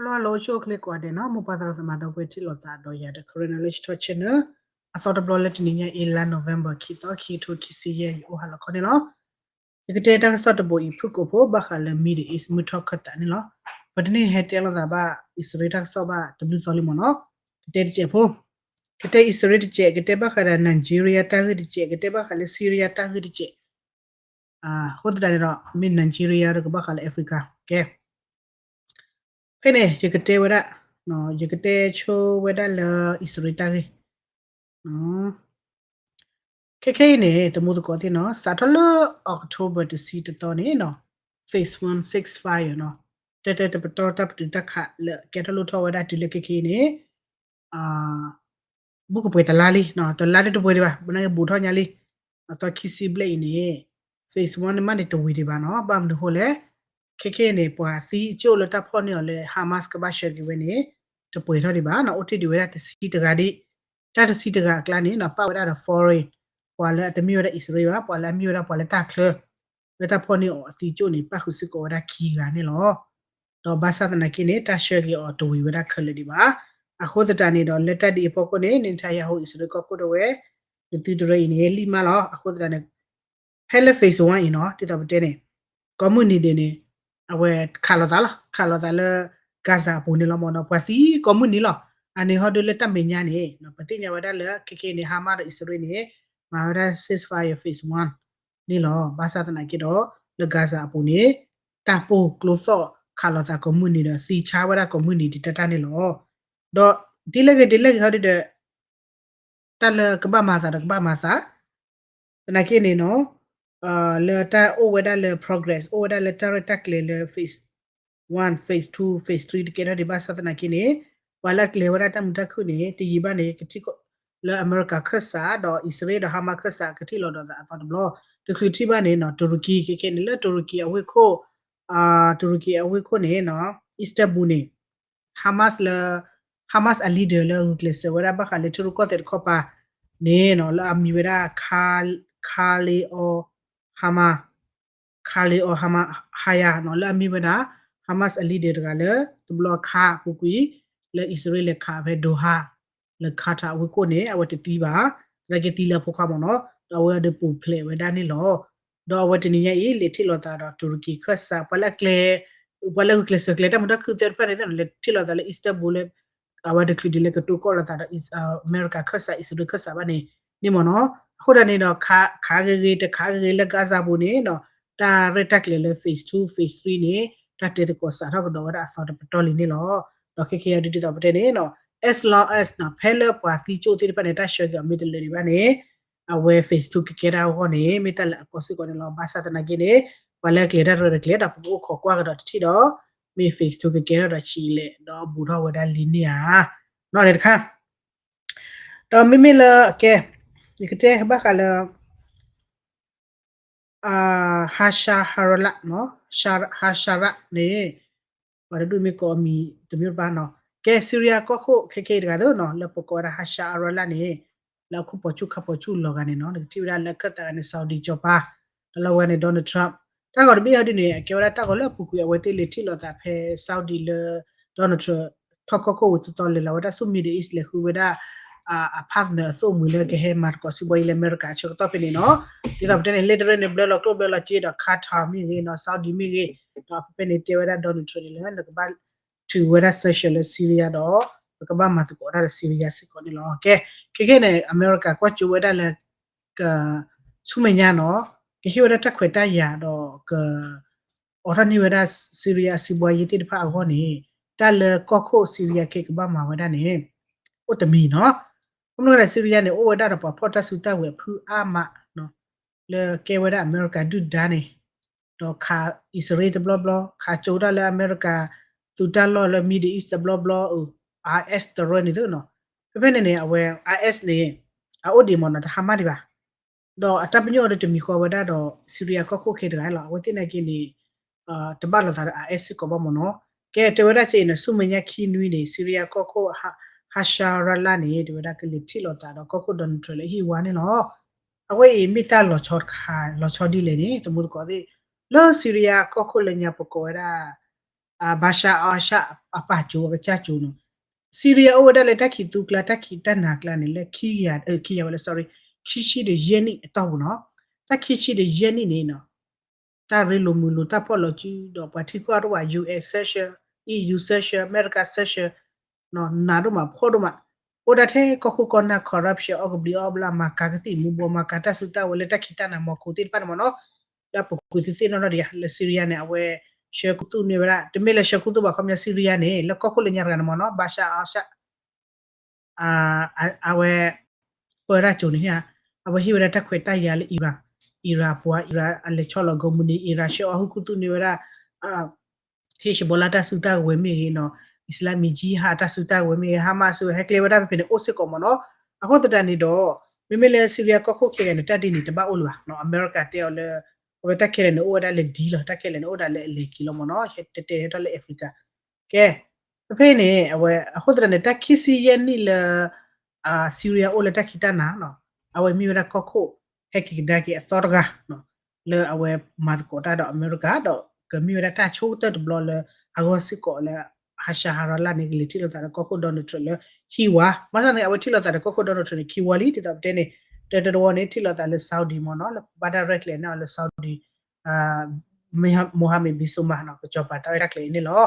Hello hello အိၣ်ဆူၣ်အိၣ်ချ့ကိးဂၤဒဲးနီၤ, မိၢ်ပၢ်သရၣ်သမါဒီပုၢ်ဝဲၢ်ထံၣ်လိာ်သးဒီးယၤဒီး Karen Knowledge Talk Channel အသီတဘျီလၢတနံၤညါအံၤ လါ November ခံသီ ခံကထိခံဆံယဲၢ် ယအိၣ်ဟါလီၤခီန့ၣ်လီၤ. ယကတဲတၢ်ကစီၣ်တဘိအံၤ ဖုၣ်ကိာ်ဖိ ဘၣ်ဃးလၢ Middle East မုၢ်ထီၣ်ခၢၣ်သးန့ၣ်လီၤ. ပတန့ၢ်ဟဲတဲလိာ်သးဘၣ် အံၣ်စရ့လးတၢ်ကစီၣ်ဘၣ်တဘျုးသီလံမ့ၢ်နီၤ. ကတဲတစဲးဖိ, ကတဲအံၣ်စရ့လးတစဲး, ကတဲဘၣ်ဃးဒီး Nigeria တၢ်ဂ့ၢ်တစဲး, ကတဲဘၣ်ဃးလၢ Syria တၢ်ဂ့ၢ်တစဲး. အဃိသတးန့ၣ်ဒီး မ့ၢ် Nigeria ဒီးကဘၣ်ဃးလၢ Africa ကဲ ဖဲန့ၣ် ယကတဲဝဲဒၣ်, ယကတဲဆိဝဲဒၣ်လၢအံၣ်စရ့လးတၢ်ဂ့ၢ်. ခဲခဲအံၤန့ၣ် သမူသကိးသ့ၣ်နီၤ, စးထီၣ်လၢ October တဆံတသီန့ၣ်နီၤ, Phase one ceasefire နီၤ, တၢ်တပတီၢ်တၢ်ပတုာ်တၢ်ခးလၢကဲထီၣ်လိၣ်ထီၣ်ဝဲဒၣ်တုၤလၢခဲခဲအံၤန့ၣ် ဘူးကပှဲၤတလါလံ, တလါတတပှဲၤဒံးဘၣ်, ဘၣ်နကဘူးထီၣ်ညါလံ. အသီခံဆံဘျဲၣ်အံၤန့ၣ် Phase one န့ၣ်မးန့ၣ်တဝံၤဒံးဘၣ်နီၤ. ဘၣ်မနုၤဃိလဲၣ်, ခဲခဲအံၤန့ၣ် ပှၤသံကၠိၣ်လၢတၢ်ဖီၣ်န့ၢ်အီၤလၢ Hamas ကဘၣ်ဆှၢက့ၤဝဲန့ၣ် တပှဲၤထီၣ်ဒံးဘၣ်နီၤ, အိၣ်တ့ၢ်ဒံးဝဲဒၣ်တဆံတဂၤဒံး. တၢ်တဆံတဂၤအကျါန့ၣ်နီၤ ပာ်ဝဲဒၣ်ဒီး foreign ပှၤလၢအတမ့ၢ်ဝဲဒၣ်အံၣ်စရ့လးဘၣ်, ပှၤလၢအမ့ၢ်ဝဲဒၣ်ပှၤလၢတၢ်ချၢ လၢတၢ်ဖီၣ်န့ၢ်အီၤအသံကၠိၣ်န့ၣ် ပၣ်ဃုာ်စ့ၢ်ကီးဝဲဒၣ်ခံဂၤန့ၣ်လီၤ. ဒီးဘၣ်ဆၣ်သနာ်က့န့ၣ် တၢ်ဆှၢက့ၤအီၤတဝံၤဝဲဒၣ်ခဲလၢာ်ဒံးဘၣ်. အဃိသတးန့ၣ်ဒီး လၢတၢ်ဒ်အံၤအဖီခိၣ်န့ၣ် Netanyahu အံၣ်စရ့လးကီၢ်ခိၣ်ဒၣ်ဝဲ နသုတရၢအံၤန့ၣ် လံၣ်မးလီၤ. အဃိသတးန့ၣ် ဖဲလၢ Phase one အံၤနီၤ ဒ်သိးပတဲန့ၣ် ကိးမုၢ်နံၤဒဲးန့ၣ် အဝဲခးလိာ်သးလီၤ, ခးလိာ်သးလၢ Gaza အပူၤန့ၣ်လီၤမ့ၢ်နီၤ, ပှၤသံကိးမုၢ်နံၤလီၤ. အန့ၣ်ဟီဒုလၢတၢ်မဲာ်ညါန့ၣ် ပသ့ၣ်ညါဝဲဒၣ်လၢခဲခဲအံၤန့ၣ် Hamas ဒီးအံၣ်စရ့လးန့ၣ် မၤဝဲဒၣ် ceasefire phase one န့ၣ်လီၤ. ဘၣ်ဆၣ်သနာ်က့ဒီး လၢ Gaza အပူၤန့ၣ် တၢ်ပိာ်ကျိသီၣ်ခးလိာ်သးကိးမုၢ်နံၤဒီး သံဆါဝဲဒၣ်ကိးမုၢ်နံၤဒံးတၢ်တၢ်န့ၣ်လီၤ. ဒီးဒ်လဲၣ်ဂ့ၤဒ်လဲၣ်ဂ့ၤဟီဒုဒီး တၢ်လၢကဘၣ်မၤသးဒီးကဘၣ်မၤသး, သနာ်က့န့ၣ်နီၤ လၢတၢ်အိၣ်ဝဲဒၣ်လၢ progress အိၣ်ဝဲဒၣ်လၢတၢ်ရဲၣ်တၢ်ကျဲၤလၢ phase one, phase two, phase three တကဲထီၣ်ဒံးဘၣ်ဆၣ်သနာ်က့န့ၣ် ပှၤလၢအကျဲၤဝဲဒၣ်တၢ်မုာ်တၢ်ခုၣ်န့ၣ် တယံာ်ဘၣ်န့ၣ် ကထံၣ်လၢအမဲရကၤခၢၣ်စးဒီးအံၣ်စရ့လးဒီး Hamas ခၢၣ်စးကထံၣ်လိာ်ဒီးသးအသီတဘျီ, တချုးထံၣ်ဘၣ်န့ၣ်နီၤ တူရကံ ခဲခဲန့ၣ် လၢတူရကံအဝ့ၢ်ခိၣ်, တူရကံအဝ့ၢ်ခိၣ်န့ၣ်နီၤ Istanbul န့ၣ် Hamas လၢ Hamas အ leader လၢအဂုာ်ကျဲးစၢးဝဲဒၣ်ဘၣ်ဃးလၢထံရူၢ်ကီၢ်သဲးတခီပၤန့ၣ်နီၤ လၢအမံၤဝဲဒၣ် Khalil al-, Khalil al-, Hama-, Hayya နီၤ လၢအမ့ၢ်ဝဲဒၣ် Hamas အ leader တဂၤလၢ တဘျီခါအပူၤကွံာ် လၢအံၣ်စရ့လးလဲၤခးဖဲ Doha လၢ Qatar အဝ့ၢ်ခိၣ်န့ၣ် အဝဲတသံဘၣ်, သနာ်က့သံလၢအဖိခွါမ့ၢ်နီၤ, ဒီးအဝဲဒီးပူၤဖျဲးဝဲဒၣ်န့ၣ်လီၤ. ဒီးအဝဲတနံၤညါအံၤ လဲၤထံၣ်လိာ်သးဒီးတူရကံခၢၣ်စး ပှၤလၢအကျဲၤ, ပှၤလၢအဂုာ်ကျဲးစၢးကျဲၤတၢ်မုာ်တၢ်ခုၣ်သ့ၣ်တဖၣ်န့ၣ် လဲၤထံၣ်လိာ်သးလၢ Istanbul လၢ အဝဲတချုးဒံးလၢကတိၤကီၢ်လိာ်သးဒီး အမဲရကၤခၢၣ်စး အံၣ်စရ့လးခၢၣ်စးဘၣ်န့ၣ် န့ၣ်မ့ၢ်နီၤ. အဃိဒၣ်န့ၣ်ဒီး ခးဂ့ၤဂ့ၤတခးဂ့ၤဂ့ၤလၢ Gaza ပူၤန့ၣ်ဒီး တၢ်ရဲၣ်တၢ်ကျဲၤလၢ phase two, phase three န့ၣ် တၢ်တဲသကိးစးထီၣ်ကဒီးဝဲဒၣ်အသီတပတီၢ်လံန့ၣ်လီၤ. ဒီးခဲခဲအံၤဒ်သိးပတဲန့ၣ်နီၤ as long as နီၤ ဖဲလၢပှၤသံကၠိၣ်သ့ၣ်တဖၣ်န့ၣ် တၢ်ဆှၢက့ၤအီၤမ့ၢ်တလၢာ်ဒံးဘၣ်န့ၣ် အဝဲ phase two ကကဲထီၣ်အဂီၢ်န့ၣ် မ့ၢ်တၢ်လၢအကီစ့ၢ်ကီးန့ၣ်လီၤ. ဘၣ်ဆၣ်သနာ်က့န့ၣ် ပှၤလၢအကျဲၤတၢ်ရဲၣ်တၢ်ကျဲၤဒီး ပကအိၣ်ခိးကွၢ်ကဒီးတထံၣ်ဒီး မ့ၢ် phase two ကကဲထီၣ်ဒီးဆံးလဲၣ် ဒီးဘူးထီၣ်ဝဲဒၣ်လံန့ၣ်ဧါ. နီၢ်န့ၣ်တခါ ဒီးမ့မ့ၢ်လၢ ကဲ ယကတဲဘၣ်ဃးလၢ Hasharallah နီၤ, Hasharallah န့ၣ် ပှၤတဒူၣ်မ့ၢ်ကိးအမံၤတမံၤတဘၣ်နီၤ, ကဲ Syria ကီၢ်ခိၣ်ခဲခဲအံၤတဂၤသ့ၣ်နီၤ လၢပကိးဝဲဒၣ် Hasharallah န့ၣ် လၢအခိၣ်ပိာ်ဆူၣ်ခါပိာ်ဆူၣ်လီၤဂာ်န့ၣ်နီၤ နကထံၣ်ဝဲဒၣ်လၢခၢၣ်သးဂၤန့ၣ် Saudi ကၠီၤပၤ ဒီးလၢဝဲန့ၣ် Donald Trump တၢ်ဂီၤတဘ့ၣ်ဟီဒ်န့ၣ် အကဲဝဲဒၣ်တၢ်ဂီၤလၢအပူၤကွံာ် အဝဲသ့ၣ်လဲၤထံၣ်လိာ်သးဖဲ Saudi လၢ Donald Trump ထီၣ်ကီၢ်ခိၣ်ဝံၤသီသီလဲၤလီၤဝဲဒၣ်ဆူ Middle East လဲၤဃုဝဲဒၣ် အ partner အသိၣ်မှံၤလၢကဟဲမၤသကိးစံးဘီယံၤလၢအမဲရကၤအဆၢကတီၢ်ဖဲန့ၣ်နီၤ, ဒ်သိးပတဲန့ၣ် လၢတရၢန့ၣ် ဘျၢလီၤကျိၣ်ဘျၢလီၤစ့ဒီး Qatar မ့ၢ်ဂ့ၤနီၤ Saudi မ့ၢ်ဂ့ၤ, ဒီးဖဲဖဲန့ၣ်တဲဝဲဒၣ် Donald Trump န့ၣ်လၢနကဘၣ် ထုးဝဲဒၣ် sanction လၢ Syria ဒီး ပကဘၣ်မၤသကိးတၢ်ဒီး Syria စ့ၢ်ကီးန့ၣ်လီၤ. ကဲ ခဲခဲန့ၣ် အမဲရကၤကွၢ်ကၠိဝဲဒၣ်လၢ က ဆူမဲာ်ညါနီၤ ကဟ့ၣ်ဝဲဒၣ်တၢ်ခွဲးတၢ်ယာ်ဒီးက အိးထီၣ်န့ၢ်ဝဲဒၣ် Syria အစံးဘီယံၤသ့ၣ်တဖၣ်အဂီၢ်န့ၣ် တၢ်လၢကီၢ်ခိၣ် Syria ခဲကဘၣ်မၤဝဲဒၣ်န့ၣ် အိၣ်တမံၤနီၤ. ခီဖျိလၢ Syria န့ၣ် အိၣ်ဝဲဒၣ်ဒီးပှၤဖီၣ်တၢ်စုတၢ်ဝဲၤအဖုအါမး လၢကဲဝဲဒၣ်အမဲရကၤဒုၣ်ဒါန့ၣ် ဒီးခးအံၣ်စရ့လးတဘျီဘျီ ခးကၠိတၢ်လၢအမဲရကၤ သုးတၢ်လီၢ်လၢ Middle East တဘျီဘျီ အ IS တရၢန့ၣ်သ့ၣ်နီၤ. ဖဲဖဲန့ၣ်န့ၣ် အဝဲ IS န့ၣ် အအိၣ်ဒံးမ့ၢ်နီၤ တဟါမၢ်ဒံးဘၣ်. ဒီးအတၢ်ပညိၣ်အီၤဒီးတမံၤဃီဝဲဒၣ်ဒီး Syria ကီၢ်ခိၣ်ခဲတဂၤလီၤ. အဝဲသ့ၣ်နာ်က့န့ၣ် တဘၣ်လိာ်သးဒီး IS စ့ၢ်ကီးဘၣ်မ့ၢ်နီၤ. ကဲတဲဝဲဒၣ်စ့အံၤန့ၣ် ဆူမဲာ်ညါခံနွံန့ၣ် Syria ကီၢ်ခိၣ် Hasharallah န့ၣ် တဲဝဲဒၣ်ကလဲၤထံၣ်လိာ်သးဒီးကီၢ်ခိၣ် Donald Trump လၢအဟံၣ်ဝါန့ၣ်လီၤ. အဝဲအံၤမ့ၢ်တၢ်လီၤဆီတခါ လီၤဆီဒ်လဲၣ်န့ၣ် သမူသကိးသ့ၣ် လၢ Syria ကီၢ်ခိၣ်လၢညါပကိးဝဲဒၣ် Bashar al-Assad အပၢ်ကၠိ အကစၢ်ကၠိနီၤ. Syria အိၣ်ဝဲဒၣ်လၢတၢ်ခံးသူကျါ တၢ်ခံးတၢ်နၤကျါန့ၣ် လၢခံကယၤ ခံကယၤဝဲလၢ sorry ခံဆံဒီးယဲၢ်နံၣ်အတီၢ်ပူၤနီၤ. တၢ်ခံဆံဒီးယဲၢ်နံၣ်န့ၣ်နီၤ တၢ်ရ့လိာ်မုာ်လိာ် တၢ်ဖီၣ်လိာ်စုဒီးပှၤထံကီၢ်တအိၣ်ဘၣ် ယူၢ်အ့ၣ် sanction, အံၣ်ယူၢ် sanction, အမဲရကၤ sanction နီၤ နးဒိၣ်မးဖှီၣ်ဒိၣ်မး, အိၣ်ဒၣ်ထဲကီၢ်ခိၣ်ကီၢ်နၢ် corruption အီၣ်ကဘျံးအီၣ်ဘျၣ် မၤကၤကသံၣ်မူၤဘှီး မၤကၤတၢ်စုတၢ်ဝဲၤလၢတၢ်ခံးတၢ်နၤ မီၤခိၣ်သ့ၣ်တဖၣ်န့ၣ်မ့ၢ်နီၤ, လၢအပူၤကွံာ်သ့ၣ်သ့ၣ်နီၢ်နီၢ်ဒံးဧါ လၢ Syria န့ၣ် အဝဲဆှၢခူသူၣ်န့ၢ်ဝဲဒၣ် တမ့ၢ်လၢဆှၢခူသူၣ်ဘၣ် ခီပညီ Syria န့ၣ် လၢကီၢ်ခိၣ်လၢညါတဂၤန့ၣ်မ့ၢ်နီၤ Bashar al-Assad အဝဲ ပၢတၢ်ကၠိန့ၣ် အဝဲဟ့ၣ်ဝဲဒၣ်တၢ်ခွဲးတၢ်ယာ်လၢ Iran, Iran ပှၤ Iran အလဲၤဆီလီၤ company, Iran ဆှၢအီၣ်ဟုၣ်ခူသူၣ်န့ၢ်ဝဲဒၣ် Hezbollah တၢ်စုတၢ်ဝဲၤမ့ၢ်ဂ့ၤနီၤ, Islamic Jihad တၢ်စုတၢ်ဝဲၤမ့ၢ်ဂ့ၤ, Hamas ဟဲကျဲဝဲဒၣ်ဖဲဖဲန့ၣ် အိၣ်စ့ၢ်ကီးမ့ၢ်နီၤ. အဃိသတးန့ၣ်ဒီး မ့မ့ၢ်လၢ Syria ကီၢ်ခိၣ်ခဲဂၤန့ၣ် တၢ်ဒ်န့ၣ် တဘၣ်အိၣ်လၢၤဘၣ်နီၤ, အမဲရကၤတဲအီၤလၢ အဝဲတၢ်ခဲလၢာ်န့ၣ် အိၣ်ဝဲဒၣ်လၢဒ်လီၤ, တၢ်ခဲလၢာ်န့ၣ် အိၣ်ဒၣ်လၢအလဲၤက့ၤလီၤမ့ၢ်နီၤ, ဟဲတဲတဲဟဲထီၣ်လၢ Africa ကဲ, ဖဲဖဲန့ၣ် အဝဲ အဃိသတးန့ၣ် တၢ်ခံဆံယဲၢ်နံၣ်လၢ Syria အိၣ်လၢတၢ်ခံးတၢ်နၤနီၤ, အဝဲမ့ၢ်ဝဲဒၣ်ကီၢ်ခိၣ် ဟဲက့ၤကဒါက့ၤအသီတဂၤနီၤ, လၢအဝဲမၤသကိးတၢ်ဒီးအမဲရကၤ ဒီးကမ့ၢ်ဝဲဒၣ်တၢ်ဆိကတၢၢ်တဘျီလၢ အဂီၢ်စ့ၢ်ကီးလၢ ဟါၡါဟါရၤလၢ်န့ၣ် ကလဲၤထံၣ်လိာ်သးဒီးကီၢ်ခိၣ် Donald Trump လၢဟံၣ်ဝါ, ဘၣ်ဆၣ်န့ၣ် အဝဲထံၣ်လိာ်သးဒီးကီၢ်ခိၣ် Donald Trump န့ၣ် ခံဝီလံ ဒ်သိးပတဲန့ၣ်, တတဝီန့ၣ် ထံၣ်လိာ်သးလၢ Saudi မ့ၢ်နီၤ, လၢဘၣ်တၢ်ရဲၣ်ကျဲၤန့ၢ်အီၤလၢ Saudi Mohammed bin Salman နီၤ, ကစီၤပၤတၢ်ရဲၣ်တၢ်ကျဲၤအံၤန့ၣ်လီၤ.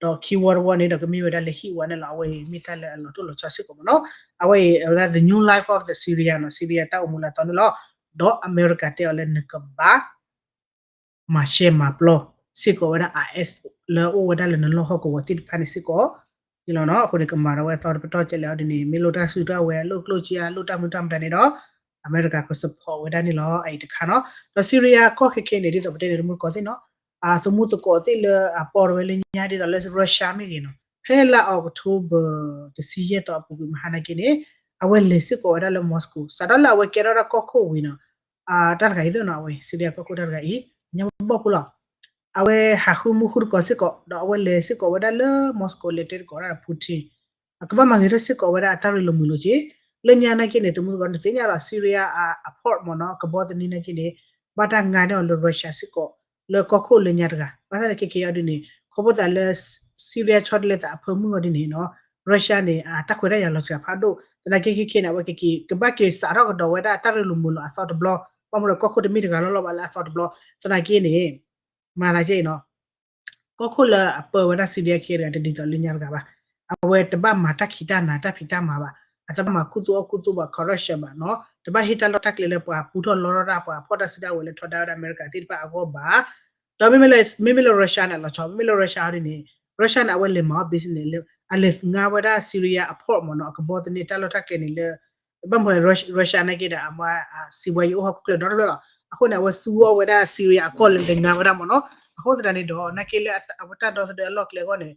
ဒီးခံဝီတဝီန့ၣ်ဒီး ကမ့ၢ်ဝဲဒၣ်လၢဟံၣ်ဝါန့ၣ်လီၤ. အဝဲအံၤမ့ၢ်တၢ်လၢအလီၤတိၢ်လီၤဆီစ့ၢ်ကီးမ့ၢ်နီၤ. အဝဲအံၤ the new life of the Syria နီၤ, Syria တၢ်အိၣ်မူလၢအသီန့ၣ်လီၤ. ဒီးအမဲရကၤတဲအီၤလၢနကဘၣ် မၤရှဲမၤပျီ စ့ၢ်ကီးဝဲဒၣ် IS လၢအအိၣ်ဝဲဒၣ်လၢနလီၢ်ဟီၣ်ကဝီၤသ့ၣ်တဖၣ်န့ၣ်စ့ၢ်ကီးန့ၣ်လီၤနီၤ. အဃိန့ၣ် ကမၤဒီးဝဲအသီတပတီၢ်ကဲလဲၣ်အီၤဒ်န့ၣ် မ့ၢ်လိၣ်တၢ်စုတၢ်ဝဲၤ လိၣ်ကျိၣ်စ့ လိၣ်တၢ်မနုၤတၢ်မတၤန့ၣ်ဒီး အမဲရကၤက support ဝဲဒၣ်န့ၣ်လီၤ. အအံၤတခါနီၤ. ဒီး Syria ကီၢ်ခဲခဲန့ၣ် ဒ်သိးပတဲန့ၣ် တမူတကိးသ့ၣ်နီၤ, အသမူသကိးသ့ၣ်လၢအပီၢ်ဝဲလၢညါ ဒ်သိးလၢ Russia မ့ၢ်ဂ့ၤနီၤ, ဖဲလါ October တဆံယဲၢ်သီအပူၤကွံာ်မဟါနာ်က့န့ၣ် အဝဲလဲၤစ့ၢ်ကီးဝဲဒၣ်လၢ Moscow စးထီၣ်လၢအဝဲကဲထီၣ်ဒၣ်ကီၢ်ခိၣ်ဝံၤနီၤ တၢ်တဂၤအံၤသ့ၣ်နီၤ အဝဲ Syria ကီၢ်ခိၣ်တၢ်တဂၤအံၤ ညါဘီၣ်ဖိလီၤ. အဝဲဟးဃုမူဃုတကိးစ့ၢ်ကီး ဒီးအဝဲလဲၤစ့ၢ်ကီးဝဲဒၣ်လၢ Moscow လဲၤတဲသကိးဝဲဒၣ်ဒီး Putin အကဘၣ်မၤဂ့ၤထီၣ်စ့ၢ်ကီးဝဲဒၣ်အတၢ်ရ့လိာ်မုာ်လိာ်က့ၤ လၢညါနာ်က့န့ၣ် သမူသကိးန့ၣ်သ့ၣ်ညါလီၤ Syria အ port မ့ၢ်နီၤ ကဘီသန့နာ်က့န့ၣ် ဘၣ်တၢ်ငါန့ၢ်အီၤလၢ Russia စ့ၢ်ကီး လၢကီၢ်ခိၣ်လၢညါတဂၤ ဘၣ်ဆၣ်န့ၣ် ခဲခဲအံၤဒ်န့ၣ် ခီဖျိသးလၢ Syria ဆီတလဲသးအဖၢမုၢ်အီၤဒ်န့ၣ်နီၤ Russia န့ၣ် တၢ်ခွဲးတၢ်ယာ်လီၤစှၤဖးဒိၣ် သနာ်က့ခဲခဲန့ၣ် အဝဲကက့ၤ ကဘၣ်က့ၤစးထီၣ်ကဒီးဝဲဒၣ်တၢ်ရ့လိာ်မုာ်လိာ်အသီတဘျီ ဘၣ်မနုၤဒီးကီၢ်ခိၣ်တမ့ၢ်တဂၤလီၤလီၤဘၣ်လၢအသီတဘျီ သနာ်က့န့ၣ် မၤသးကဲအံၤနီၤ ကီၢ်ခိၣ်လၢအပၢဝဲဒၣ် Syria ခဲတဂၤ တဒ်သိးလၢညါတဂၤဘၣ်. အဝဲတဘၣ်မၤတၢ်ခံးတၢ်နၤ တၢ်ဖံးတၢ်မၤဘၣ်. အတဘၣ်မၤခူသူၣ်အီၣ်ခူသူၣ်ဘၣ် corruption ဘၣ်နီၤ. တဘၣ်ဟ့ၣ်တၢ်လီၢ်တၢ်ကျဲလၢပှၤပူထီၣ်လီထီၣ်တၢ် ပှၤဖီၣ်တၢ်စုတၢ်ဝဲၤလၢထီဒါဝဲဒၣ်အမဲရကၤသ့ၣ်တဖၣ်အဂီၢ်ဘၣ်. ဒီးမ့မ့ၢ်လၢ မ့မ့ၢ်လၢ Russia န့ၣ် လီၤဆီ မ့မ့ၢ်လၢ Russia အီၤဒ်န့ၣ် Russia န့ၣ် အဝဲလဲၤမၤအီၣ် business လၢ အလဲၤငါဝဲဒၣ် Syria အ port မ့ၢ်နီၤ အကဘီသန့တၢ်လီၢ်တၢ်ကျဲန့ၣ်လၢ ဘၣ်မနုၤ Russia နာ်က့ဒီး အမ့ၢ် စံးဘှီယံၤအိၣ်ဟီၣ်ခိၣ်ချၢဒီတဖျၢၣ်လီၤ. အဃိန့ၣ် အဝဲသူအီၣ်ဝဲဒၣ် Syria အကီၢ်လၢလဲၤငါဝဲဒၣ်မ့ၢ်နီၤ. အဃိသတးန့ၣ်ဒီး နာ်က့လၢအဝဲတၢ်ဒီသဒၢအလီၢ်ကျဲအဂီၢ်န့ၣ်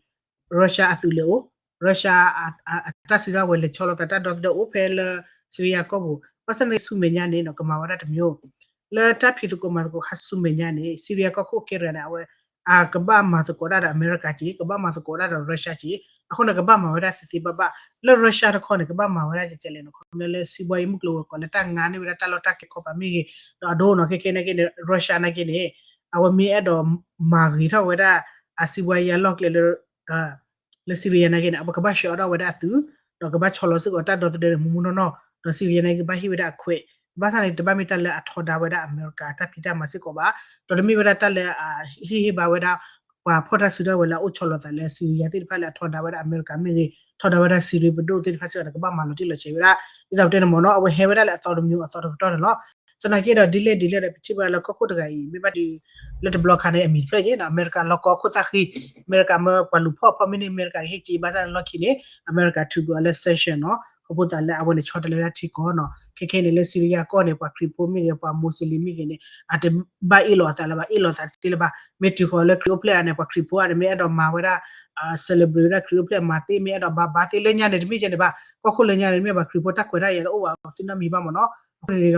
Russia အသုးလဲၤအိၣ် Russia အတၢ်စုတၢ်ဝဲၤလဲၤဆီလီၤသးတၢ်ဒီသဒၢအိၣ်ဖဲလၢ Syria ကီၢ်ပူၤ ဘၣ်ဆၣ်န့ၣ်ဆူမဲာ်ညါန့ၣ်နီၤ ကမၤဝဲဒၣ်တမံၤ လၢတၢ်ဖံးသကိးမၤသကိးခါဆူမဲာ်ညါန့ၣ် Syria ကီၢ်ခိၣ်ခဲတဂၤန့ၣ် အဝဲ အကဘၣ်မၤသကိးတၢ်ဒီးအမဲရကၤက့ၤ ကဘၣ်မၤသကိးတၢ်ဒီး Russia က့ၤ အဃိန့ၣ် ကဘၣ်မၤဝဲဒၣ်သ့သ့ဘၣ်ဘၣ် လၢ Russia တခီန့ၣ် ကဘၣ်မၤဝဲဒၣ်ကဲကဲလဲၣ်နီၤ ခီဖျိလၢစံးဘှီယံၤမုၢ်ကျိၤဝဲၤကွာ်လၢတၢ်ငါန့ၢ်ဝဲဒၣ်တၢ်လီၢ်တၢ်ကျဲခီပၤမ့ၢ်ဂ့ၤ ဒီးအဒိနီၤ ခဲခဲနာ်က့န့ၣ် Russia နာ်က့န့ၣ် အဝဲမ့ၢ်အဲၣ်ဒိးမၤဂ့ၤထီၣ်ဝဲဒၣ် အစံးဘှီယံၤအလီၢ်ကျဲလၢ လၢ Syria နာ်က့န့ၣ် အဝဲကဘၣ်ဆှၢအီၣ်ဒၣ်ဝဲဒၣ်အသုး ဒီးကဘၣ်ဆီလီၤစ့ၢ်ကီးတၢ်ဒီသဒၢန့ၣ် မူမူနီၢ်နီၢ် ဒီး Syria နာ်က့ကဘၣ်ဟ့ၣ်ဝဲဒၣ်အခွဲး ဘၣ်ဆၣ်န့ၣ် တဘၣ်မ့ၢ်တၢ်လၢအထီဒါဝဲဒၣ်အမဲရကၤတၢ်ဖံးတၢ်မၤစ့ၢ်ကီးဘၣ် ဒီးတမ့ၢ်ဝဲဒၣ်တၢ်လၢအဟ့ၣ်ဟ့ၣ်ဘါဝဲဒၣ် ပှၤဖီၣ်တၢ်စုတၢ်ဝဲၤလၢအအိၣ်ဆီလီၤသးလၢ Syria သ့ၣ်တဖၣ်လၢအထီဒါဝဲဒၣ်အမဲရကၤမ့ၢ်ဂ့ၤ ထီဒါဝဲဒၣ် Syria ပဒိၣ်သ့ၣ်တဖၣ်စ့ၢ်ကီးန့ၣ် ကဘၣ်မၤလီၤတံၢ်လီၤဆဲးဝဲဒၣ် ဒ်သိးပတဲန့ၣ်မ့ၢ်နီၤ အဝဲဟဲဝဲဒၣ်လၢအသီတမံၤအသီတပတီၢ်န့ၣ်လီၤ. သနာ်က့ဒီးဒ်လဲၣ်ဒ်လဲၣ်ဒီး ပထံၣ်ဘၣ်လၢကီၢ်ခိၣ်တဂၤအံၤ မ့ၢ်ဘၣ်ဒီး လၢတဘျီခါန့ၣ် အမံၤတဖျၢၣ်က့ၤနီၤ အမဲရကၤလီၢ်ကီၢ်ခိၣ်သၣ်ဃံ အမဲရကၤမ့ၢ်ပှၤလူၤဖီၣ်ဖီၣ်မ့ၢ်န့ၢ် အမဲရကၤကဟ့ၣ်က့ၤ ဘၣ်ဆၣ်န့ၣ်လီၢ်ခံန့ၣ် အမဲရကၤထုးကွံာ်အီၤလၢ sanction နီၤ ခီဖျိသးလၢအဝဲန့ၣ်ဆီတလဲဝဲဒၣ်ထံကီၢ်နီၤ ခဲခဲန့ၣ်လၢ Syria ကီၢ်န့ၣ် ပှၤခရံာ်ဖိမ့ၢ်ဂ့ၤ ပှၤမူစလ့ၣ်မ့ၢ်ဂ့ၤန့ၣ် အတဘၣ်အ့ၣ်လိာ်အသးလၢၤဘၣ် အ့ၣ်လိာ်သးတသ့လၢၤဘၣ် မ့ၢ်တုၤဃီၤလၢခရံာ်အိၣ်ဖျဲၣ်အါန့ၣ် ပှၤခရံာ်ဖိအါန့ၣ် မ့ၢ်အဲၣ်ဒိးမၤဝဲဒၣ် celebrate ဝဲဒၣ်ခရံာ်အိၣ်ဖျဲၣ်မၤသ့ မ့ၢ်အဲၣ်ဒိးဘါဘါသ့ လၢညါန့ၣ် တမ့ၢ်ကဲန့ၣ်ဘၣ် ကီၢ်ခိၣ်လၢညါန့ၣ် မ့ၢ်ပှၤခရံာ်ဖိတၢ်ခွဲးတၢ်ယာ်လၢအိၣ်ဘၣ်အီၤသ့နီတမံၤဘၣ်မ့ၢ်နီၤ အဃိန့ၣ်ဒီး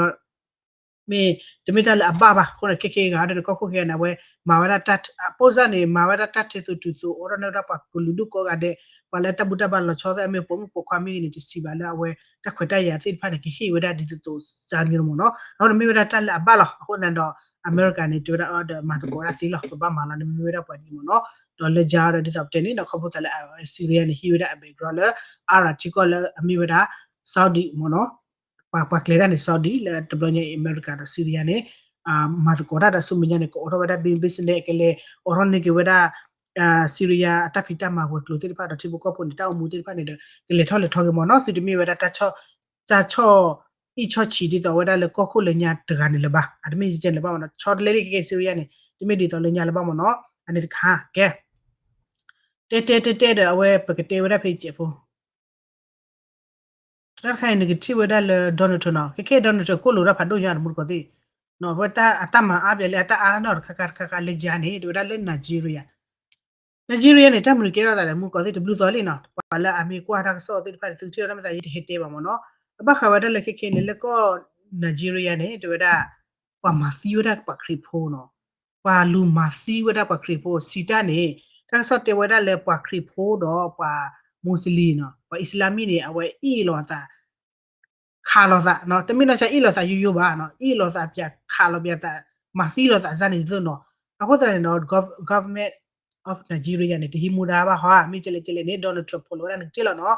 မ့ၢ်တမ့ၢ်တၢ်လၢအဘၣ်ဘၣ် အဃိန့ၣ် ခဲခဲအံၤဂၤဒီး ကီၢ်ခိၣ်ခဲအံၤန့ၣ် အဝဲမၤဝဲဒၣ်တၢ် အပိၢ်စၢ်န့ၣ် မၤဝဲဒၣ်တၢ်ထဲသိးတုၤသိး အိၣ်ဒီးန့ၢ်ဝဲဒၣ်ပှၤကလုာ်ဒူၣ်ကိးဂၤဒဲး ပှၤလၢတၢ်ဘူၣ်တၢ်ဘါလီၤဆီသး မ့ၢ်ပိာ်မုၣ်ပိာ်ခွါမ့ၢ်ဂ့ၤန့ၣ် တစံးဘၣ်လၢအဝဲ တၢ်ခွဲးတၢ်ယာ်သ့ၣ်တဖၣ်န့ၣ် ကဟ့ၣ်ဝဲဒၣ်ဒ်သိးသိးစါမံၤလီၤမ့ၢ်နီၤ အဃိန့ၣ်မ့ၢ်ဝဲဒၣ်တၢ်လၢအဘၣ်လီၤ အဃိန့ၣ်ဒီး အမဲရကၤန့ၣ် တဲဝဲဒၣ်အီၤဒီးမၤသကိးတၢ်သ့လီၤ, ပဘၣ်မၤလီၤန့ၣ် မ့ၢ်ဝဲဒၣ်ပှၤဒ်အံၤမ့ၢ်နီၤ. ဒီးလၢယါဒီးဒ်သိးပတဲန့ၣ်ဒီး ခီဖျိသးလၢ Syria န့ၣ် ဟံးဝဲဒၣ်အ background လၢ Iraq ထံကီၢ်လၢအမ့ၢ်ဝဲဒၣ် Saudi မ့ၢ်နီၤ. ပှၤပှၤကျဲၤတၢ်န့ၣ် Saudi လၢတဘျီညါအံၤ အမဲရကၤဒီး Syria န့ၣ် မၤသကိးတၢ်ဒီးဆူမဲာ်ညါန့ၣ် ကအိးထီၣ်ဝဲဒၣ် business ကလဲၤအိးထီၣ်န့ၢ်က့ၤဝဲဒၣ် Syria အတၢ်ဖံးတၢ်မၤဝဲၤကျိၤသ့ၣ်တဖၣ်ဒီးထံဖိကီၢ်ဖိန့ၣ် တၢ်အိၣ်မူသ့ၣ်တဖၣ်န့ၣ်ဒီး ကလဲၤထီၣ်လဲၤထီက့ၤမ့ၢ်နီၤ. သုတမ့ၢ်ဝဲဒၣ် တၢ်ဆီၣ်အံၣ်ဆီၣ်ဆံးဒ်သိးဝဲဒၣ်လၢကီၢ်ခိၣ်လၢညါတဂၤန့ၣ်လၢၤဘၣ်, အတမ့ၢ်ယကဲလၢၤဘၣ်မ့ၢ်နီၤ. ဆီတလဲသ့ၣ်ကဲကဲ Syria န့ၣ် တမ့ၢ်ဒ်သိးလၢညါလၢၤဘၣ်မ့ၢ်နီၤ. အန့ၣ်တခါကဲ တဲတဲတဲတဲဒီး အဝဲပကတဲဝဲဒၣ်ဖဲယကဲးဖိ တၢ်တခါအံၤ နကထံၣ်ဝဲဒၣ်လၢ Donald Trump နီၤ, ခဲခဲ Donald Trump ကိၣ်လိာ်တၢ်ဖးဒိၣ်ညါ တမူတကိးသ့ၣ်, အဝဲအတၢ်မၤအါဘျဲၣ်လၢအတၢ်အါနီၢ်တခါခါတခါခါလၢယါန့ၣ် တဲဝဲဒၣ်လၢ Nigeria, Nigeria န့ၣ် တၢ်မနုၤကဲထီၣ်သးလဲၣ် မူတကိးသ့ၣ် တဘျုးသီလံနီၤ, ပှၤလၢအမ့ၢ်ကွၢ်တၢ်ကစီၣ်သ့ၣ်တဖၣ်န့ၣ် သုထံၣ်လီၤတၢ်မ့ၢ်သး ယတဟဲတဲဘၣ်မ့ၢ်နီၤ. အဘၣ်ဃးဝဲဒၣ်လၢခဲခဲန့ၣ် လၢကီၢ် Nigeria န့ၣ် တဲဝဲဒၣ် ပှၤမၤသံဝဲဒၣ်ပှၤခရံာ်ဖိနီၤ, ပှၤလူၤမၤသံဝဲဒၣ်ပှၤခရံာ်ဖိ စံးတၢ်န့ၣ်, တၢ်ကစီၣ်တဲဝဲဒၣ်လၢပှၤခရံာ်ဖိဒီးပှၤ Muslim နီၤ, ပှၤအံၣ်စလါမံၣ်န့ၣ် အဝဲအ့ၣ်လိာ်သး ခးလိာ်သး, တမ့ၢ်နီၢ်ဆါအ့ၣ်လိာ်သးယိယိဘၣ်, အ့ၣ်လိာ်သးပၠး ခးလိာ်ပၠးသး, မၤသံလိာ်သးစ့ၢ်န့ၣ်သ့နီၤ. အဃိသတးန့ၣ်ဒီး Government of Nigeria န့ၣ် တဟံးမူဒါဘၣ်ဟီဧါ, မ့ၢ်ကဲလဲၣ်ကဲလဲၣ်န့ၣ် Donald Trump ဖိးလီၤဝဲဒၣ်န့ၣ်ကတ့ၢ်လီၤနီၤ.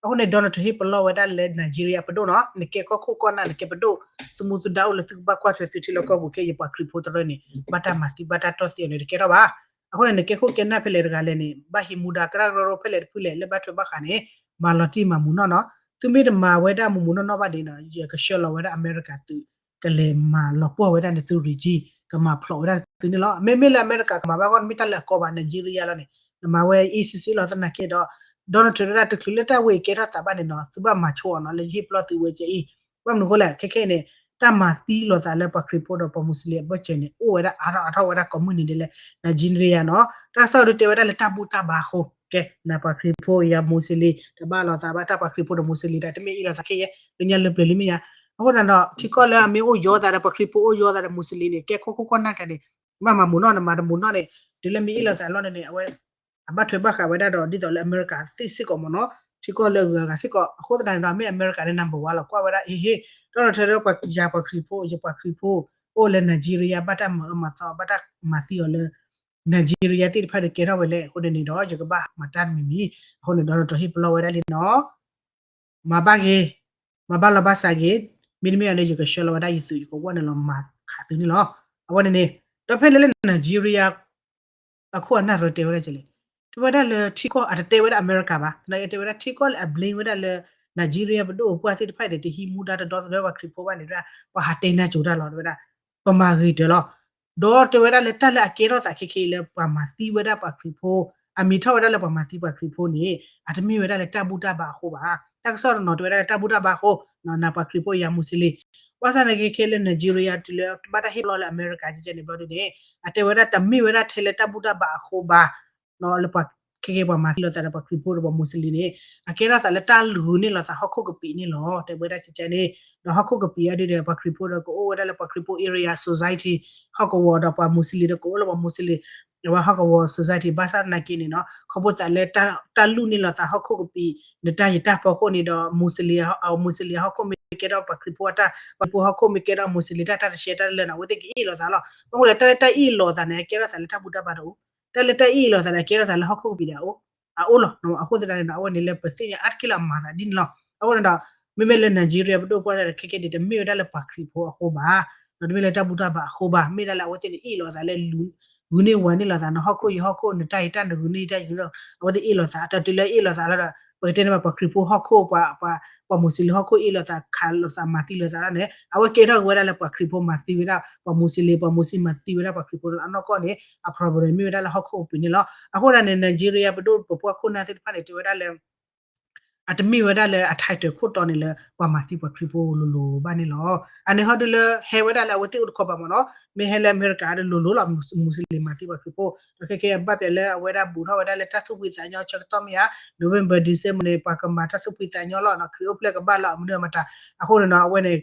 အဃိန့ၣ် Donald Trump ဟ့ၣ်ပလီၢ်ဝဲဒၣ်လၢ Nigeria ပဒိၣ်နီၤ, နကဲကီၢ်ခိၣ်ကီၢ်နၢ် နကဲပဒိၣ်, သုမူသုဒါအိၣ်လၢသုကဘၣ်ကွၢ်ထွဲသုထံလီၢ်ကီၢ်ပူၤခဲ ယပှၤခရံာ်ဖိတရၢန့ၣ် ဘၣ်တၢ်မၤသံဘၣ်တၢ်တီၢ်သံအီၤန့ၣ် တကဲထီၣ်ဘၣ်. အဃိန့ၣ် နကဲခိၣ်ကဲနၢ်ဖဲလဲၣ်တဂၤလဲၣ်န့ၣ် ဘၣ်ဟံးမူဒါကရၢကရိဖဲလဲၣ်တဖုလဲၣ် လၢဘၣ်ထွဲဘၣ်ဃးန့ၣ် မၤလီၤတံၢ်မၤမူးနီၢ်နီၤ. သုမ့ၢ်တမၤဝဲဒၣ်မူးမူးနီၢ်နီၢ်ဘၣ်ဒ်န့ၣ်ဒီး ယကဆှၢလီၤဝဲဒၣ်အမဲရကၤသုး ကလဲၤမၤလီၤပှီၢ်ဝဲဒၣ်န့ၣ်သု regime ကမၤဖျိးဝဲဒၣ်သုန့ၣ်လီၤ. မ့မ့ၢ်လၢအမဲရကၤကမၤဘၣ်ဂီၢ် မ့ၢ်တၢ်လၢအကီဘၣ် Nigeria လီၤန့ၣ် နမၤဝဲ easy easy လီၤသနာ်က့ဒီး Donald Trump ဝဲဒၣ်တချုးလၢတၢ်ဝဲအံၤကဲထီၣ်သးဘၣ်န့ၣ်နီၤ သုဘၣ်မၤဆိအီၤနီၤ လၢယဟ့ၣ်ပလီၢ်သုဝဲကဲအံၤ. ဘၣ်မနုၤအဃိလဲၣ် ခဲခဲအံၤန့ၣ် တၢ်မၤသံလိာ်သးလၢပှၤခရံာ်ဖိဒီးပှၤ Muslim အဘၢၣ်စၢၤန့ၣ် အိၣ်ဝဲဒၣ်အါထီၣ်အါထီၣ်ဝဲဒၣ်ကိးမုၢ်နံၤဒဲးလၢ Nigeria နီၤ. တၢ်ကစီၣ်ဒုးတဲဝဲဒၣ်လၢတၢ်ဘူၣ်တၢ်ဘါအဃိ ကဲ နပှၤခရံာ်ဖိယၤ Muslim တဘၣ်လိာ်သးဘၣ် တၢ်ပှၤခရံာ်ဖိဒီး Muslim တၢ်တမ့ၢ်အ့ၣ်လိာ်သးခဲယဲ လၢညါလၢပျၢၤလံမ့ၢ်ယါ. အဃိသတးဒီး ထံကီၢ်လၢအမ့ၢ်အိၣ်ယီၤသးဒီးပှၤခရံာ်ဖိအိၣ်ယီၤသးဒီး Muslim န့ၣ် ကဲခိၣ်ခိၣ်ကီၢ်နၢ်ကျါန့ၣ် ဘၣ်မၤမူးနီၢ် နမၤတမူးနီၢ်န့ၣ် တုၤလၢမ့ၢ်အ့ၣ်လိာ်သးလီၤန့ၣ်န့ၣ် အဝဲ အဘၣ်ထွဲဘၣ်ဃးဝဲဒၣ်ဒီး ဒ်သိးလၢအမဲရကၤသ့ၣ်စ့ၢ်ကီးမ့ၢ်နီၤ ထံကီၢ်လၢအဂုၤအဂၤစ့ၢ်ကီး အဃိသတးန့ၣ်ဒီး မ့ၢ်အမဲရကၤန့ၣ် number one လီၤ ကွၢ်ဝဲဒၣ် အ့ဟ့ၣ် ဒီးနီၢ်ထၢဒီးပှၤယၤပှၤခရံာ်ဖိ ယပှၤခရံာ်ဖိ အိၣ်လၢ Nigeria ဘၣ်တၢ်မၤအၢမၤသီ ဘၣ်တၢ်မၤသံအီၤလၢ Nigeria သ့ၣ်တဖၣ်ဒီးကဲထီၣ်ဝဲလဲၣ် အဃိန့ၣ်န့ၣ်ဒီး ယကဘၣ်မၤတၢ်တမံၤမံၤ အဃိန့ၣ်ဒီးနီၢ်ထၢဟ့ၣ်ပလီၢ်ဝဲဒၣ်လံနီၤ မၤဘၣ်ဂ့ၤ မၤဘၣ်လီၤဘၣ်စးဂ့ၤ မ့တမ့ၢ်အီၤဒီး ယကဆှၢလီၤဝဲဒၣ်ယသုး ယကဝီၢ်န့ၣ်လီၤမၤခးသုန့ၣ်လီၤ. အဝဲန့ၣ်န့ၣ် ဒီးဖဲလၢလၢ Nigeria အခိၣ်အနၢ်ရၢတဲဝဲဒၣ်ကလဲၣ် တဲဝဲဒၣ်လၢထံကီၢ် အတတဲဝဲဒၣ်အမဲရကၤဘၣ် သနာ်က့တဲဝဲဒၣ်ထံကီၢ်လၢအ blame ဝဲဒၣ်လၢ Nigeria ပဒိၣ်ပပှၢ်သ့ၣ်တဖၣ်ဒီး တဟံးမူဒါတဒီသဒၢပှၤခရံာ်ဖိဘၣ်န့ၣ် ပှၤဟးတဲနၢ်ကၠိတၢ်လီၤ တဲဝဲဒၣ် ပမၤဂ့ၤတၢၤလီၤ ဒီးတဲဝဲဒၣ်လၢတၢ်လၢအကဲထီၣ်သးခဲခဲအံၤလၢပှၤမၤသံဝဲဒၣ်ပှၤခရံာ်ဖိ အမ့ၢ်ထီၣ်ဝဲဒၣ်လၢပှၤမၤသံပှၤခရံာ်ဖိန့ၣ် အတမ့ၢ်ဝဲဒၣ်လၢတၢ်ဘူၣ်တၢ်ဘါအဃိဘၣ်. တၢ်ကစီၣ်တနီၤတဲဝဲဒၣ်လၢတၢ်ဘူၣ်တၢ်ဘါအဃိ နပှၤခရံာ်ဖိယၤ Muslim ဘၣ်ဆၣ်သနာ်က့ခဲလၢ Nigeria တုၤလၢဘၣ်တၢ်ဟ့ၣ်ပလီၢ်လၢအမဲရကၤကဲန့ၣ်ဘျီဒုန့ၣ် အတဲဝဲဒၣ်တမ့ၢ်ဝဲဒၣ်ထဲလၢတၢ်ဘူၣ်တၢ်ဘါအဃိဘၣ် လၢပှၤခဲကဲပှၤမၤသံလိာ်သးဒီးပှၤခရံာ်ဖိဒီးပှၤ Muslim န့ၣ် အကဲထီၣ်သးလၢတၢ်ဂုာ်န့ၢ်လိာ်သးဟီၣ်ခိၣ်ကပံာ်န့ၣ်လီၤ တဲဝဲဒၣ်ကဲန့ၣ် ဒီးဟီၣ်ခိၣ်ကပံာ်အဒုဒီး ပှၤခရံာ်ဖိဒီးကအိၣ်ဝဲဒၣ်လၢပှၤခရံာ်ဖိ area society ဟီၣ်ကဝီၤဒီးပှၤ Muslim ဒီးကအိၣ်လၢပှၤ Muslim အဝဲဟီၣ်ကဝီၤ society ဘၣ်ဆၣ်သနာ်က့န့ၣ်နီၤ ခီဖျိသးလၢတၢ်လူၢ်န့ၢ်လိာ်သးဟီၣ်ခိၣ်ကပံာ် နတၢ်ယတၢ်ဖီခိၣ်န့ၣ်ဒီး Muslim Muslim ဟီၣ်ခိၣ်မ့ၢ်ကဲထီၣ်ပှၤခရံာ်ဖိအတၢ် ပှၤခရံာ်ဖိဟီၣ်ခိၣ်မ့ၢ်ကဲထီၣ် Muslim တၢ်တၢ်တရှဲတၢ်လၢာ်န့ၣ် အဝဲသ့ၣ်ကအ့ၣ်လိာ်သးလီၤ. ဘၣ်မနုၤလဲၣ် တၢ်လၢတၢ်အ့ၣ်လိာ်သးန့ၣ် အကဲထီၣ်သးလၢတၢ်ဘူၣ်တၢ်ဘါတအိၣ် တၢ်လၢတၢ်အ့ၣ်လိာ်သးန့ၣ် အကဲထီၣ်သးလၢဟီၣ်ခိၣ်ကပံာ်ဒၣ်အအိၣ် အအိၣ်လီၤ. အဃိသတးန့ၣ်ဒီး အဝဲန့ၣ်လၢပသ့ၣ်ညါအါတက့ၢ်လၢအမၤသးဒ်န့ၣ်လီၤ. အဃိန့ၣ်ဒီး မ့မ့ၢ်လၢ Nigeria ပဒိၣ်ပပှၢ်ဒီး ခဲကဲဒ်တမ့ၢ်ဝဲဒၣ်လၢပှၤခရံာ်ဖိအဃိဘၣ်, ဒီးတမ့ၢ်လၢတၢ်ဘူၣ်တၢ်ဘါအဃိဘၣ်, မ့ၢ်ဒၣ်လၢအဝဲသ့ၣ်န့ၣ် အ့ၣ်လိာ်သးလၢ ဂုာ်န့ၢ်ဝၤန့ၢ်လိာ်သး နဟီၣ်ခိၣ်ယဟီၣ်ခိၣ် နတၢ်ယတၢ် နဂုာ်န့ၢ်ယတၢ်ယဂုာ်န့ၢ် အဝဲသ့ၣ်အ့ၣ်လိာ်သး ဒီးတုၤလၢအ့ၣ်လိာ်သးလီၤဒီး ပကတဲန့ၣ်ဘၣ် ပှၤခရံာ်ဖိဟီၣ်ခိၣ် ပှၤ ပှၤမူးစလ့ၣ်ဟီၣ်ခိၣ်အ့ၣ်လိာ်သး ခးလိာ်သး မၤသံလိာ်သးဒၣ်န့ၣ် အဝဲကဲထီၣ်က့ၤဝဲဒၣ်လၢပှၤခရံာ်ဖိမၤသံဝဲဒၣ် ပှၤမူးစလ့ၣ် ပှၤမူးစလ့ၣ်မၤသံဝဲဒၣ်ပှၤခရံာ်ဖိလီၤ. အနီၢ်ကီၢ်န့ၣ် အ problem မ့ၢ်ဝဲဒၣ်လၢဟီၣ်ခိၣ်ကပံာ်န့ၣ်လီၤ. အဃိဒၣ်န့ၣ် Nigeria ပဒိၣ်ပပှၢ်ခိၣ်နၢ်သ့ၣ်တဖၣ်န့ၣ် တဲဝဲဒၣ်လၢ အတမ့ၢ်ဝဲဒၣ်လၢအ title ခိၣ်တီန့ၣ်လၢ ပှၤမၤသံပှၤခရံာ်ဖိလိၤလိၤဘၣ်န့ၣ်လီၤ. အန့ၣ်ဟီဒုလၢဟဲဝဲဒၣ်လၢအဝဲသ့ၣ်အိၣ်တခီဘၣ်မ့ၢ်နီၤ, မ့ၢ်ဟဲလၢအမဲရကၤဒီးလိၤလိၤလီၤ မူးစလ့ၣ်မၤသံပှၤခရံာ်ဖိ, ဒီးခဲကဲအဘၣ်ပျဲလၢအဝဲဒၣ်ဘူးထီၣ်ဝဲဒၣ်လၢတၢ်သူၣ်ဖှံသးညီဆၢကတီၢ်မ့ၢ်ဧါ, November December န့ၣ် ပှၤကမၤတၢ်သူၣ်ဖှံသးညီလီၤ, ခရံာ်အိၣ်ဖျဲၣ်ကဘၣ်လၢအမနုၤမတၤ, အဃိန့ၣ်ဒီး အဝဲန့ၣ်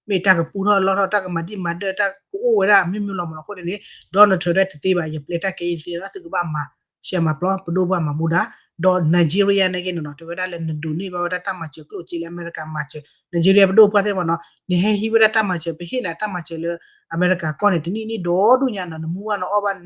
မ့ၢ်တၢ်ကပူထီၣ်လီထီၣ် တၢ်ကမၤဒံးမၤဒၢး တၢ်ကအိၣ်ဝဲဒၣ်မ့ၢ်မ့ၢ်လီၤမ့ၢ်နီၤ. အဃိန့ၣ်န့ၣ် Donald Trump တသ့ဘၣ် ယပျဲတၢ်ကဲအံၤတသ့ဘၣ် သုကဘၣ်မၤ ရှဲမၤပျီ ပဒိၣ်ပှၢ်မၤမူဒါ ဒီး Nigeria နာ်က့န့ၣ်နီၤ တဲဝဲဒၣ်လၢနဒိးန့ၢ်ဘၣ်ဝဲဒၣ်တၢ်မၤစၢၤကျိၣ်စ့လၢအမဲရကၤမၤစၢၤ Nigeria ပဒိၣ်ပှၢ်သ့ၣ်မနီၤ နဟဲဟံးဝဲဒၣ်တၢ်မၤစၢၤ ပဟ့ၣ်နၤတၢ်မၤစၢၤလၢအမဲရကၤကီၢ်န့ၣ် တနံၣ်နံၣ်ဒီဒူၣ်ညါနီၤ နမူဘၣ်နအီၣ်ဘၣ်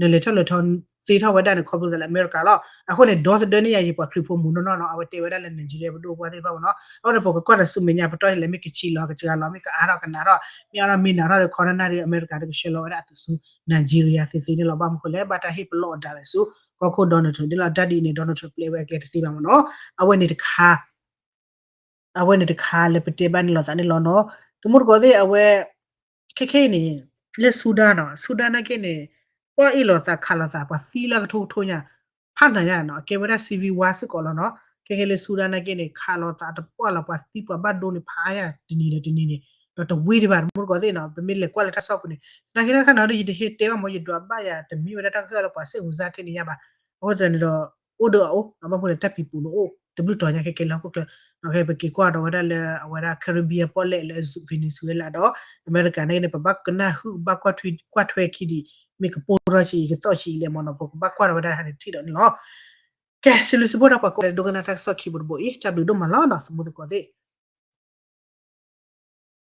နလဲၤထီၣ်လဲၤထီသ့ထီၣ်ဝဲဒၣ်န့ၣ် ခီဖျိသးလၢအမဲရကၤလီၤ. အဃိန့ၣ် ဒီသဒၢန့ၢ်ယၤယပှၤခရံာ်ဖိမူးနီၢ်နီၢ်နီၤ အဝဲတဲဝဲဒၣ်လၢ Nigeria ပဒိၣ်ပှၢ်သ့ၣ်တဖၣ်မနီၤ အဃိန့ၣ် ပကကွၢ်ဒီးဆူမဲာ်ညါပတီၢ်လဲၣ် မ့ၢ်ကဆံးလီၤ ကစှၤလီၤ မ့ၢ်ကအါထီၣ်ကနးထီၣ် မ့ၢ်အါထီၣ်မ့ၢ်နးထီၣ်ဒီး ခီနၢ်နၢ်ဒီး အမဲရကၤဒီးကဆှၢလီၤဝဲဒၣ်အသုးဆူ Nigeria သ့သ့န့ၣ်လီၤ. ဘၣ်မနုၤဃိလဲၣ် ဘၣ်တၢ်ဟ့ၣ်ပလီၢ်အီၤဒၣ်လဲာ်ဆူ ကီၢ်ခိၣ် Donald Trump န့ၣ်လီၤ. တၢ်ဒ်အံၤန့ၣ် Donald Trump ပျဲဝဲအကျဲတသ့ဘၣ်မနီၤ အဝဲန့ၣ်တခါ အဝဲန့ၣ်တခါလၢပတဲဘၣ်န့ၣ်လိာ်သးန့ၣ်လီၤနီၤ. တမူတကိးသ့ၣ်အဝဲ ခဲခဲအံၤန့ၣ် လၢ Sudan နီၤ Sudan နာ်က့န့ၣ် ပှၤအ့ၣ်လိာ်သးခးလိာ်သး ပှၤသံလၢကထိကထိညါ ဖးနၤညါနီၤ အကဲဝဲဒၣ် civil war စ့ၢ်ကီးလီၤနီၤ. ခဲခဲလၢ Sudan နာ်က့န့ၣ် ခးလိာ်သးတပှၢ်လီၤ ပှၤသံပှၤဘၣ်ဒိန့ၣ် ဖးယါတနံၤဒီးတနံၤန့ၣ် ဒီးတဝံၤဒံးဘၣ် တမူတကိးသ့ၣ်နီၤ ပမ့ၢ်လဲၤကွၢ်လၢတၢ်ဆီၣ်ပူၤန့ၣ် သနာ်က့တၢ်ခါနီၤဒီး ယတဟဲတဲဘၣ်မ့ၢ် ယဒွးဘၣ်ယၤ တမ့ၢ်ဝဲဒၣ်တၢ်ကစီၣ်လၢပှၤစ့ၢ်ကီးစါထဲန့ၣ်ယါဘၣ်. အဃိသတးန့ၣ်ဒီး အိၣ်ဒီးအအိၣ် ဘၣ်မနုၤလဲၣ် တၢ်ပံၤပူၤန့ၣ်အိၣ် တဘျုးတီၤညါခဲကဲလၢဟီၣ်ခိၣ်ချၢ ဒီးခဲပက့ၤကွၢ်ဒီးဝဲဒၣ်လၢအဝဲဒၣ် Caribbean ပီၣ်လဲၣ်လၢ Venezuela ဒီး အမဲရကၤနာ်က့န့ၣ် ပဘၣ်ကနၣ်ဟုၣ်ဘၣ်ကွၢ်ထွဲ ကွၢ်ထွဲခံဒံး မ့ၢ်ကပိၢ်ထီၣ်ဆံးအံၤ ကသီၣ်ဆံးအံၤလဲၣ်မနီၤ ပကဘၣ်ကွၢ်ဒီးဝဲဒၣ်ဟးန့ၣ်ထံၣ်ဒီးန့ၣ်လီၤ. ကဲ စံးဘျုးစံးဖှိၣ်ဒၣ်ပှၤကိးဂၤဒဲး ဒိကနၣ်တၢ်ကစီၣ်ခံဘိတဘိအံၤ တၢ်ဘျုးဒိၣ်မးလီၤနီၤ သမူသကိးသ့ၣ်